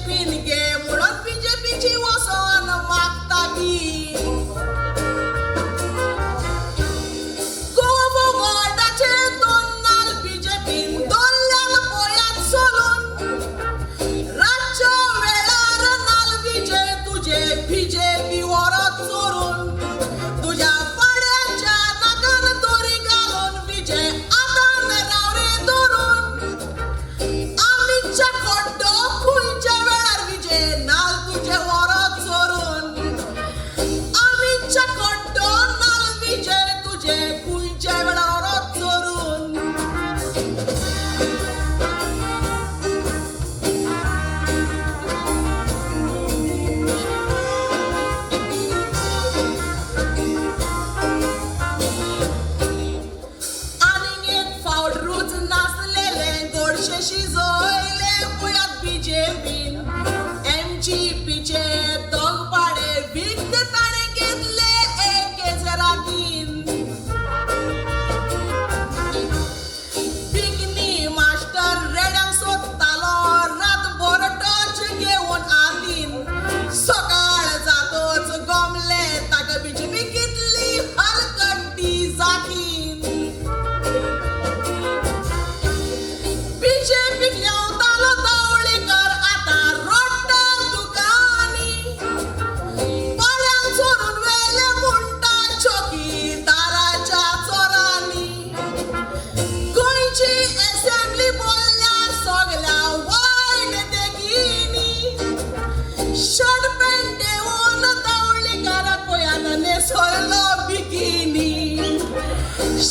बीजेपीन गे म्हणून बीजेपीची वचोन मागता बी. गोवा वॉर्डाचे दोन नाल बीजेपीन दोल्ल्यान पोयात सोलून, रातच्या वेळार नाल विजय तुजे बीजेपी व्हरत चोरून. तुज्या पाड्याच्या नाकान दोरी घालून विजय आतां राव रे धरून. आमीच्या खड्डो खंयच्या वेळार विजय नाल तुजे व्हरत चोरून. आमीच्या खड्डो नाल विजय तुजे खंयच्या वेळार व्हरत चोरून. आनीक एक फावट रूच नासलेले गोडशे शिजयले पळयात बीजेपीन. एमजीपीचे दोग पाडे विकते ताणें घेतले एकेच रातीन. बिकनी मास्टर रेड्यांक सोदतालो रातभर टॉर्च घेवन आतीन. सकाळ जातच गमले ताका बीजेपी कितली हलकटी जातीन. बीजेपीक येवतालो दावळीकर आतां रडटा दुकानी. पाड्यांक चोरून व्हेले म्हणटा चौकीदाराच्या चोरांनी. गोंयची एसेंब्ली बोल्ल्यार सगल्या वायट देखीनी. शर्ट पॅन्ट देंवोन दावळीकाराक पळयात न्हेसयलो बिकिनी.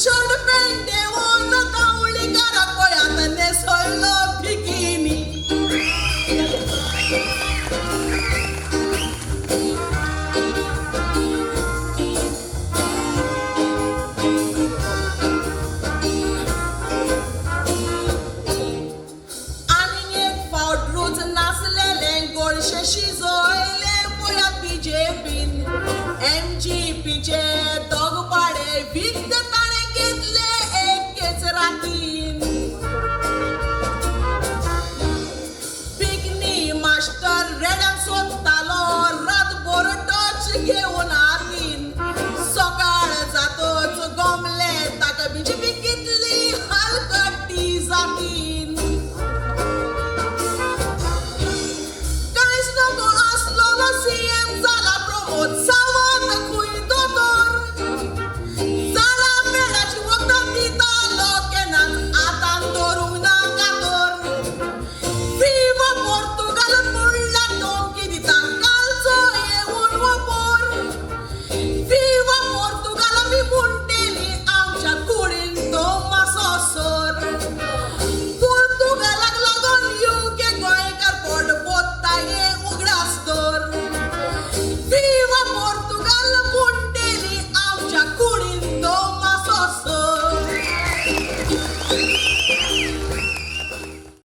शर्ट पॅन्ट देंवोन दावळीकाराक पळयात न्हेसयलो बिकिनी. आनीक एक फावट रूच नासलेले गोडशे शिजयले पळयात बीजेपीन. एमजीपीचे दोग पाडे विकते